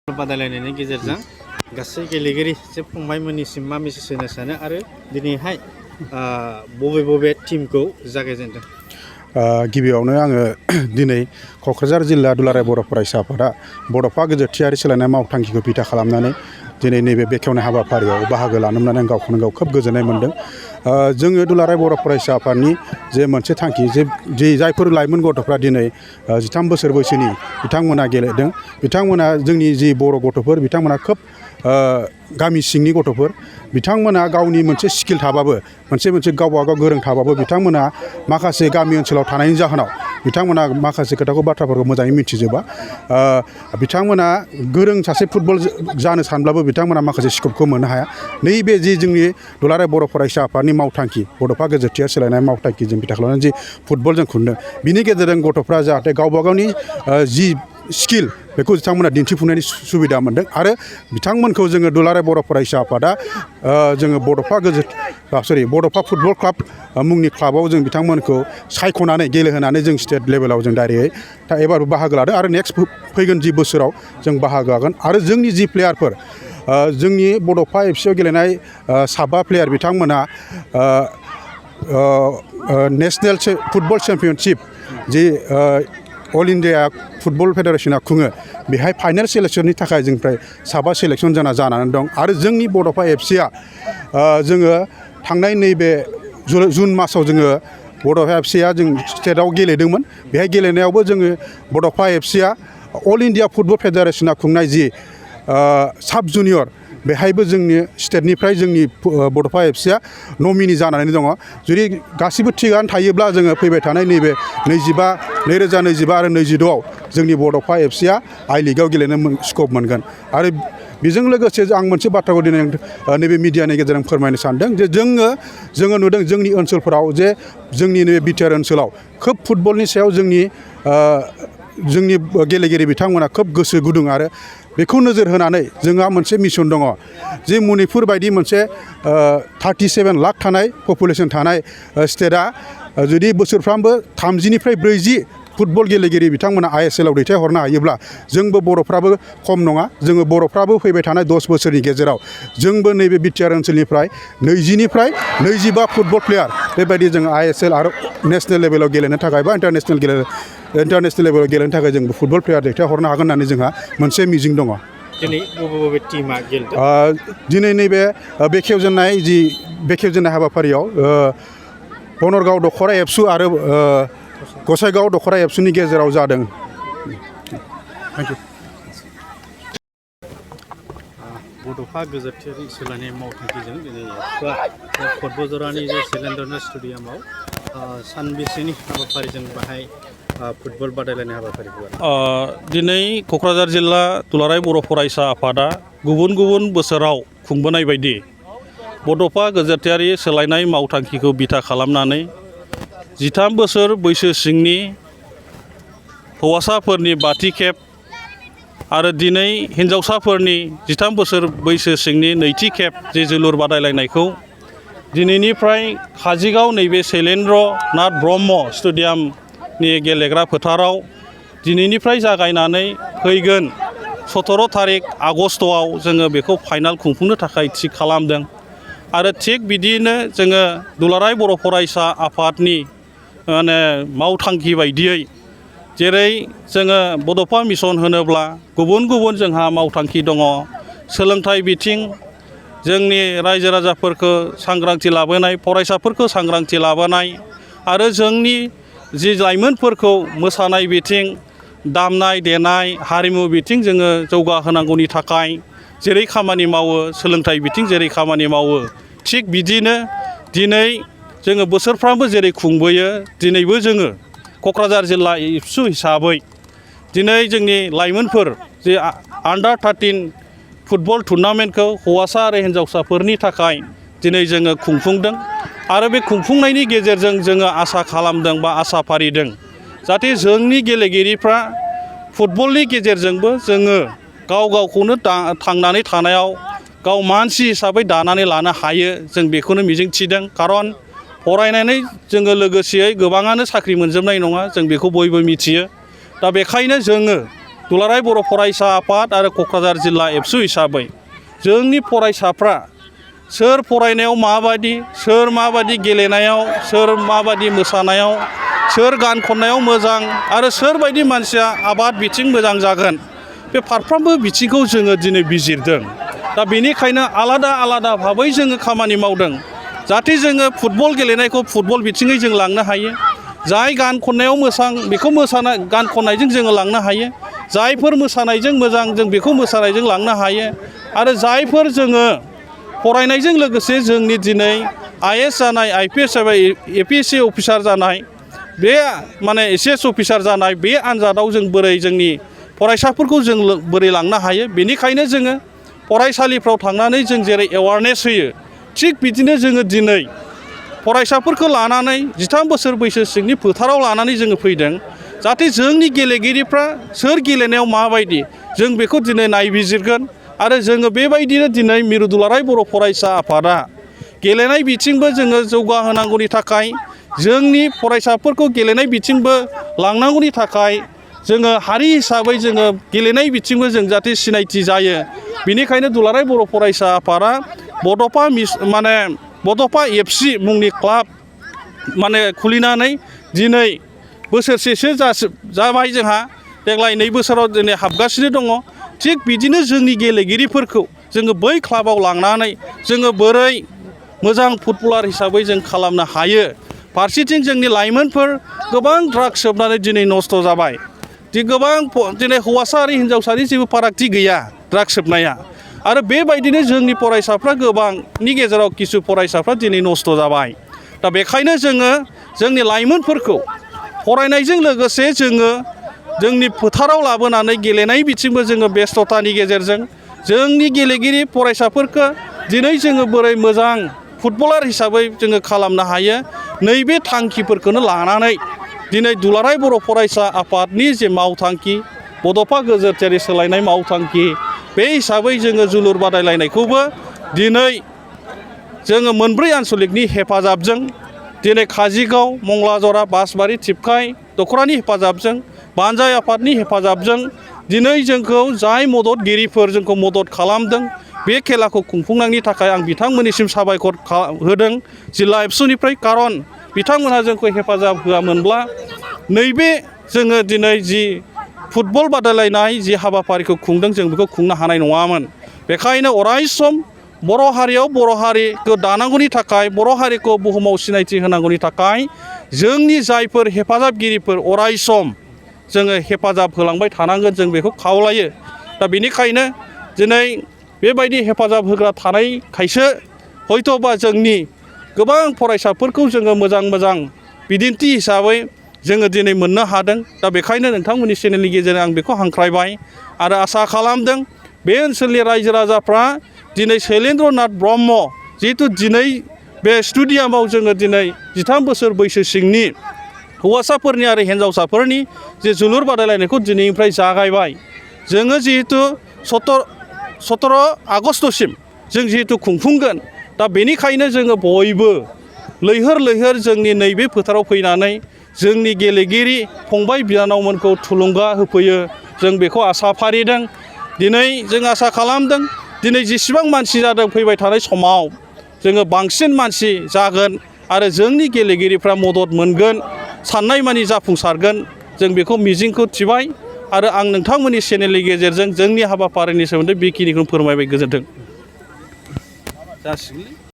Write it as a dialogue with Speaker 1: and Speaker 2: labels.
Speaker 1: बादायलायनायनि गेजेरजों गासै गेलेगिरि जे फंबायमोननिसिम मा मेसेज होनो सानो आरो दिनैहाय बबे टीमखौ जागायजेनदों?
Speaker 2: गिबियावनो आङो दिनै क'क्राझार जिल्ला दुलाराय बर' फरायसा आफादा बड'फा गोजोरथियारि सोलायनाय मावथांखिखौ बिथा खालामनानै दिनै नैबे बेखेवनाय हाबाफारियाव बाहागो लानो मोननानै आं गावखौनो गाव खोब गोजोननाय मोन्दों। जोङो दुलाराय बर' फरायसा आफादनि जे मोनसे थांखि जे जायफोर लाइमोन गथ'फ्रा दिनै 13 बोसोर बैसोनि बिथांमोना गेलेदों, बिथांमोना जोंनि जि बर' गथ'फोर बिथांमोना खोब गामि सिंनि गथ'फोर, बिथांमोना गावनि मोनसे स्किल थाबाबो मोनसे गावबागाव गोरों थाबाबो बिथांमोना माखासे गामि ओनसोलाव थानायनि जाहोनाव बिथांमोना माखासे खोथाखौ बाथ्राफोरखौ मोजाङै मिथिजोबा। बिथांमोना गोरों सासे फुटबल जानो सानब्लाबो बिथांमोना माखासे स्कपखौ मोननो हाया। नैबे जि जोंनि दुलाराय बर' फरायसा आफादनि मावथांखि बड'फा गोजोरथिया सोलायनाय मावथांखिजों बिथा खालामनानै जि फुटबल जों खुंदों, बिनि गेजेरजों गथ'फ्रा जाहाथे गावबा गावनि जि स्किल बेखौ बिथांमोना दिन्थिफुंनायनि सुबिदा मोन्दों आरो बिथांमोनखौ जोङो दुलाराय बर' फरायसा आफादा जोङो बड'फा फुटबल क्लाब मुंनि क्लाबाव जों बिथांमोनखौ सायख'नानै गेलेहोनानै जों स्टेट लेभेलाव जों डाइरेक्टयै एबार बाहागो लादों आरो नेक्स्ट फैगोन जि बोसोराव जों बाहागो लागोन। आरो जोंनि जि प्लेयारफोर जोंनि बड'फा एफसिआव गेलेनाय 7 प्लेयार बिथांमोना नेशनेल फुटबल चेम्पियनशिप जि अल इन्डिया फुटबल फेडारेसना खुङो, बेहाय फाइनाल सेलेक्शननि थाखाय जोंनिफ्राय 7 सेलेक्शन जानानै दं। आरो जोंनि बड'फा एफसिआ जोङो थांनाय नैबे जुन मासाव जोङो बड'फा एफसिआ जों स्टेटआव गेलेदोंमोन। बेहाय गेलेनायावबो जोङो बड'फा एफसिआ अल इन्डिया फुटबल फेडारेसना खुंनाय जि साब जुनियर, बेहायबो जोंनि स्टेटनिफ्राय जोंनि बड'फा एफसिआ नमिनि जानानै दङ। जुदि गासिबो थिगानो थायोब्ला जोङो फैबाय थानाय नैबे 2025 आरो 26आव जोंनि बड'फा एफसिआ आइ लिगआव गेलेनो स्कप मोनगोन। आरो बेजों लोगोसे आं मोनसे बाथ्राखौ दिनै नैबे मिडियानि गेजेरजों फोरमायनो सानदों जे जोङो नुदों जोंनि ओनसोलफोराव जे जोंनि नैबे बिटिआर ओनसोलाव खोब फुटबलनि सायाव जोंनि गेलेगिरि बिथांमोना खोब गोसो गुदुं। आरो बेखौ नोजोर होनानै जोंहा मोनसे मिशन दङ जे मणिपुर बायदि मोनसे 37 लाख थानाय पपुलेसन थानाय स्टेटआ जुदि बोसोरफ्रामबो 30निफ्राय 40 फुटबल गेलेगिरि बिथांमोना ISL आव दैथायहरनो हायोब्ला जोंबो बर'फ्राबो खम नङा। जोङो बर'फ्राबो फैबाय थानाय 10 बोसोरनि गेजेराव जोंबो नैबे बिटिआर ओनसोलनिफ्राय 20निफ्राय 25 फुटबल प्लेयार बेबायदि जों ISL आरो नेशनेल लेभेलाव गेलेनो थाखाय बा इन्टारनेशनेल लेभेलाव गेलेनो थाखाय जों फुटबल प्लेयार दैथायहरनो हागोन होननानै जोंहा मोनसे मिजिं दङ।
Speaker 1: दिनै बबे टीमा गेलेदों?
Speaker 2: दिनै नैबे बेखेवजेननाय हाबाफारियाव बनरगाव दख'रा एबसु आरो गसाइगाव दख'रा एबसुनि गेजेराव जादों। Thank you.
Speaker 1: बड'फा गोजोरथियारि सोलायनाय मावथांखिजों दिनै बतझ'रनि जे सिलेन्डारनार स्टेडियामाव सानबेसेनि हाबाफारिजों बाहाय फुटबल बादायलायनाय हाबाफारिखौ
Speaker 3: दिनै क'क्राझार जिल्ला दुलाराय बर' फरायसा आफादा गुबुन बोसोराव खुंबोनाय बायदि बड'फा गोजोरथियारि सोलायनाय मावथांखिखौ बिथा खालामनानै 13 बोसोर बैसो सिंनि हौवासाफोरनि 30 खेब आरो दिनै हिन्जावसाफोरनि 13 बोसोर बैसो सिंनि 2थि खेब जे जोलुर बादायलायनायखौ दिनैनिफ्राय काजिगाव नैबे शैलेन्द्रनाथ ब्रह्म स्टेडियामनि गेलेग्रा फोथाराव दिनैनिफ्राय जागायनानै फैगोन 17 थारिख आगस्टआव जोङो बेखौ फाइनाल खुंफुंनो थाखाय थि खालामदों। आरो थिग बिदियैनो जोङो दुलाराय बर' फरायसा आफादनि मावथांखि बायदियै जेरै जोङो बड'फा मिसन होनोब्ला गुबुन जोंहा मावथांखि दङ। सोलोंथाइ बिथिं, जोंनि रायजो राजाफोरखौ सांग्रांथि लाबोनाय, फरायसाफोरखौ सांग्रांथि लाबोनाय आरो जोंनि जि लाइमोनफोरखौ मोसानाय बिथिं, दामनाय देनाय, हारिमु बिथिं जोङो जौगाहोनांगौनि थाखाय जेरै खामानि मावो, सोलोंथाइ बिथिं जेरै खामानि मावो, थिग बिदिनो दिनै जोङो बोसोरफ्रामबो जेरै खुंबोयो, दिनैबो जोङो क'क्राझार जिल्ला एबसु हिसाबै दिनै जोंनि लाइमोनफोर जे आन्डार 13 फुटबल टुर्नामेन्टखौ हौवासा आरो हिन्जावसाफोरनि थाखाय दिनै जोङो खुंफुंदों। आरो बे खुंफुंनायनि गेजेरजों जोङो आसा खालामदों बा आसा फारिदों जाहाथे जोंनि गेलेगिरिफ्रा फुटबलनि गेजेरजोंबो जोङो गावखौनो थांनानै थानायाव गाव मानसि हिसाबै दानानै लानो हायो, जों बेखौनो मिजिंथिदों। खारन फरायनानै जोङो लोगोसेयै गोबाङानो साख्रि मोनजोबनाय नङा, जों बेखौ बयबो मिथियो। दा बेखायनो जोङो दुलाराय बर' फरायसा आफाद आरो क'क्राझार जिल्ला एबसु हिसाबै जोंनि फरायसाफ्रा सोर फरायनायाव माबायदि, सोर माबायदि गेलेनायाव, सोर माबायदि मोसानायाव, सोर गान खननायाव मोजां आरो सोरबायदि मानसिया आबाद बिथिं मोजां जागोन, बे फारफ्रोमबो बिथिंखौ जोङो दिनै बिजिरदों। दा बेनिखायनो आलादा आलादा भाबै जोङो खामानि मावदों जाहाथे जोङो फुटबल गेलेनायखौ फुटबल बिथिङै जों लांनो हायो, जाय गान खननायाव मोजां बेखौ गान खननायजों जोङो लांनो हायो, जायफोर मोसानायजों मोजां जों बेखौ मोसानायजों लांनो हायो आरो जायफोर जोङो फरायनायजों लोगोसे जोंनि दिनै IAS जानाय, IPS जाबाय, APSC अफिसार जानाय, बे माने SS अफिसार जानाय, बे आन्जादाव जों बोरै जोंनि फरायसाफोरखौ जों बोरै लांनो हायो। बेनिखायनो जोङो फरायसालिफ्राव थांनानै जों जेरै एवारनेस होयो, थिग बिदिनो जोङो दिनै फरायसाफोरखौ लानानै 13 बोसोर बैसो सिंनि फोथाराव लानानै जोङो फैदों जाहाथे जोंनि गेलेगिरिफ्रा सोर गेलेनायाव माबायदि जों बेखौ दिनै नायबिजिरगोन आरो जोङो बेबायदिनो दिनै मिरु दुलाराय बर' फरायसा आफादा गेलेनाय बिथिंबो जोङो जौगाहोनांगौनि थाखाय, जोंनि फरायसाफोरखौ गेलेनाय बिथिंबो लांनांगौनि थाखाय जोङो हारि हिसाबै जोङो गेलेनाय बिथिंबो जों जाहाथे सिनायथि जायो। बेनिखायनो दुलाराय बर' फरायसा आफादा बड'फा FC मुंनि क्लाब खुलिनानै दिनै बोसोरसेसो जाबाय जोंहा, देग्लाय 2 बोसोराव दिनै हाबगासिनो दङ। थिग बिदिनो जोंनि गेलेगिरिफोरखौ जोङो बै क्लाबाव लांनानै जोङो बोरै मोजां फुटबलार हिसाबै जों खालामनो हायो। फारसेथिं जोंनि लाइमोनफोर गोबां ड्राग्स सोबनानै दिनै नस्थ' जाबाय, गोबां दिनै हौवासा आरो हिन्जावसानि जेबो फारागथि गैया ड्राग्स सोबनाया, आरो बेबायदिनो जोंनि फरायसाफ्रा गोबांनि गेजेराव किसु फरायसाफ्रा दिनै नस्थ' जाबाय। दा बेखायनो जोङो जोंनि लाइमोनफोरखौ फरायनायजों लोगोसे जोङो जोंनि फोथाराव लाबोनानै गेलेनाय बिथिंबो जोङो बेस्थ'तानि गेजेरजों जोंनि गेलेगिरि फरायसाफोरखौ दिनै जोङो बोरै मोजां फुटबलार हिसाबै जोङो खालामनो हायो, नैबे थांखिफोरखौनो लानानै दिनै दुलाराय बर' फरायसा आफादनि जे मावथांखि, बड'फा गोजोरथियारि सोलायनाय मावथांखि, बे हिसाबै जोङो जोलुर बादायलायनायखौबो दिनै जोङो 4 आन्सलिकनि हेफाजाबजों दिनै काजिगाव, मंलाजरा, बासबारि, थिपखाय, दख'रानि हेफाजाबजों, बानजाय आफादनि हेफाजाबजों दिनै जोंखौ जाय मददगिरिफोर जोंखौ मदद खालामदों, बे खेलाखौ खुंफुंनायनि थाखाय आं बिथांमोननिसिम साबायखर होदों जिल्ला एबसुनिफ्राय। खारन बिथांमोनहा जोंखौ हेफाजाब होआमोनब्ला नैबे जोङो दिनै जि फुटबल बादायलायनाय जि हाबाफारिखौ खुंदों जों बेखौ खुंनो हानाय नङामोन। बेखायनो अरायसम बर' हारियाव बर' हारिखौ दानांगौनि थाखाय, बर' हारिखौ बुहुमाव सिनायथि होनांगौनि थाखाय जोंनि जायफोर हेफाजाबगिरिफोर अरायसम जोङो हेफाजाब होलांबाय थानांगोन, जों बेखौ खावलायो। दा बेनिखायनो दिनै बेबायदि हेफाजाब होग्रा थानायखायसो हयथ'बा जोंनि गोबां फरायसाफोरखौ जोङो मोजां बिदिन्थि हिसाबै जोङो दिनै मोननो हादों। दा बेखायनो नोंथांमोननि चेनेलनि गेजेरजों आं बेखौ हांख्रायबाय आरो आसा खालामदों बे ओनसोलनि रायजो राजाफ्रा दिनै शैलेन्द्र नाथ ब्रह्म जिहेथु दिनै बे स्टेडियामाव जोङो दिनै 13 बोसोर बैसो सिंनि हौवासाफोरनि आरो हिन्जावसाफोरनि जे जोलुर बादायलायनायखौ दिनैनिफ्राय जागायबाय। जोङो जिहेथु 17 आगष्टसिम जों जिहेथु खुंफुंगोन, दा बेनिखायनो जोङो बयबो लैहोर जोंनि नैबे फोथाराव फैनानै जोंनि गेलेगिरि फंबाय बिनानावमोनखौ थुलुंगा होफैयो, जों बेखौ आसा फारिदों। दिनै जों आसा खालामदों दिनै जेसेबां मानसि जादों फैबाय थानाय समाव जोङो बांसिन मानसि जागोन आरो जोंनि गेलेगिरिफ्रा मदद मोनगोन, साननाय मानि जाफुंसारगोन, जों बेखौ मिजिंखौ थिबाय आरो आं नोंथांमोननि चेनेलनि गेजेरजों जोंनि हाबाफारिनि सोमोन्दै बेखिनिखौ फोरमायबाय। गोजोन्थों। जासिगोनलै।